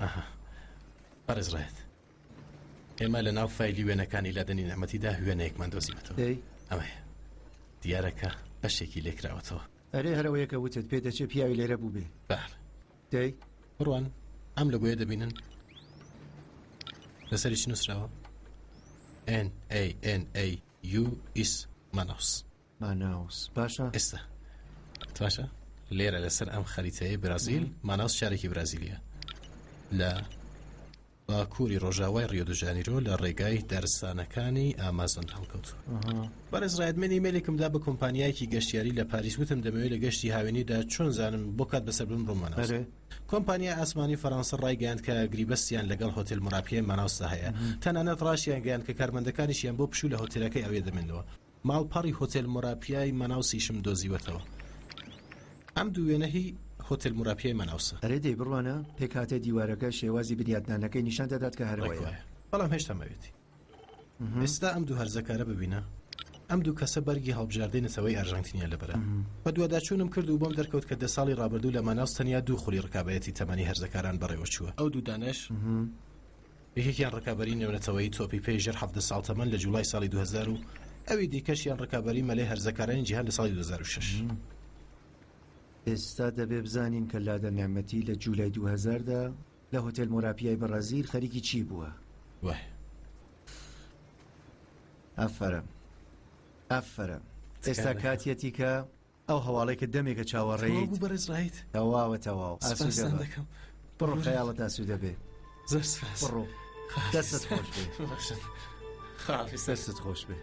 ئەها بەڕێز ڕایت ئێمە لە ناو فایلی وێنەکانی لادەنی نعمەتیدا وێنەیەکمان دۆزیوەتەوە ئەمەیە دیارەکە بەشێکی لێکراوەتەوە ئەرێ هەرەوەیە کە وتت پێ دەچێ پیاوی لێرە بوو بێ بەڵێ دەی بڕوان ئەم لەگۆیە دەبینن لەسەری چ نووسراوە N A N A U S ماناوس ماناوس باشە ئێستا باشە لێرە لەسەر ئەم خەریتەیە برازیل ماناوس شارێکی برازیلیە لە باکووری ڕۆژاوای ڕیۆ دو ژانیرۆ لە ڕێگای دارستانەکانی ئامازۆن هەڵکەوتووە. بەڕێز ڕایت من ئیمەیلێکم دا بە کۆمپانیایەکی گەشتیاری لە پاریس وتم دەمەوێت لە گەشتی هاوینیدا چۆن زانم بۆ کات بەسەر بم ڕۆم ماناوس. کۆمپانیای ئاسمانی فەرەنسە ڕایگەیاند کە گریبەستیان لەگەڵ هۆتێل مۆراپیای ماناوسدا هەیە تەنانەت ڕاشیانگەیاند کە کارمەندەکانیشیان بۆ پشوو لە هۆتێلەکەی ئەوێ دەمێننەوە. ماڵپەڕی هۆتێل مۆراپیای ماناوسیشم دۆزیوەتەوە. ئەم دوو وێنە هی هۆتێل مۆراپیای ماناوسە. ئەرێ دەی بڕوانە، پێکهاتەی دیوارەکە شێوازی بنیاتنانەکەی نیشان دەدات کە هەر ڕێک ئەوەیە. وایە. بەڵام هێشتا ماویەتی. ئێستا ئەم دوو هەرزەکارە ببینە. ئەم دوو کەسە بەرگی هەڵبژاردەی نەتەوەیی ئەرژەنتینیان لەبەرە. بەدواداچوونم کرد و بۆم دەرکەوت کە دە ساڵی ڕابردوو لە ماناوس تەنیا دوو خولی ڕکابەرێتی تەمەنی هەرزەکاران بەڕێوەچووە. ئەو دوو دانەش یەکێکیان ڕکابەری نێونەتەوەیی تۆپی پێی ژێر 17 ساڵ تەمەن لە جوڵای ساڵی 2000 و ئەوی دیکەشیان ڕکابەری مەلەی هەرزەکارانی جیهان لە ساڵی 2006. ئێستا دەبێ بزانین کە لادە نعمەتی لە جولای 2000 دا لە هۆتێل مۆراپیای بەڕازیل خەریکی چی بووە. وایە. ئەفەرم ئەفەرم ئێستا کاتیەتی کە ئەو هەواڵەی کە دەمێکە چاوەڕێیت. تەواو بوو بەڕێز ڕایت؟ تەواوە تەواو. ئاسوودە سپاستان بە. دەکەم. بڕۆ خەیاڵت ئاسوودە بێ. زۆر سپاس. بڕۆ. دەستت خۆش بێ. خواحافیز. دەستت خۆش بێ.